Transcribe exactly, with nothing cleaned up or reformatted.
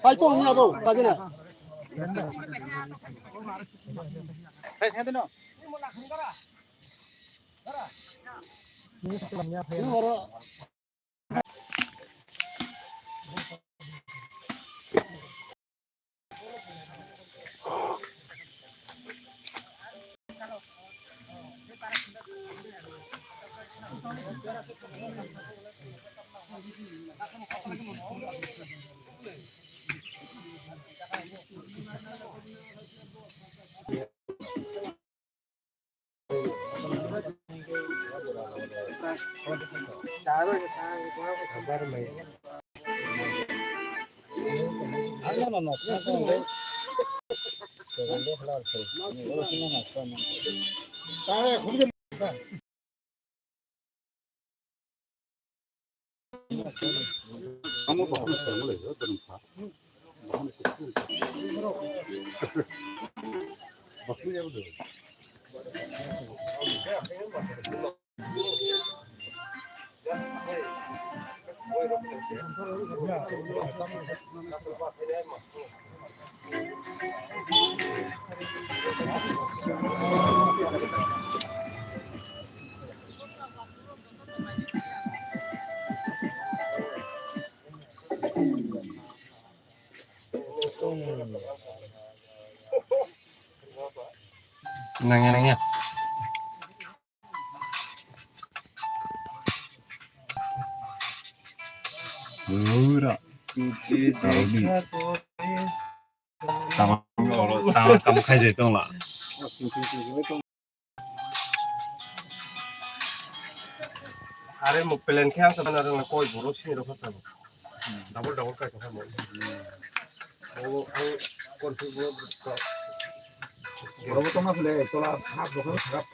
Pai tong ni abo, tagina. Nangya, nangya. Ura. Tahu ni. Tama, tama kamu khai jai tong la. Are mo plan khe ang sa bana rang koi boro sini rok sa. Double double kai sa mo. Mo ang kon tu mo. Boro to ma phele tola hap bokol hap.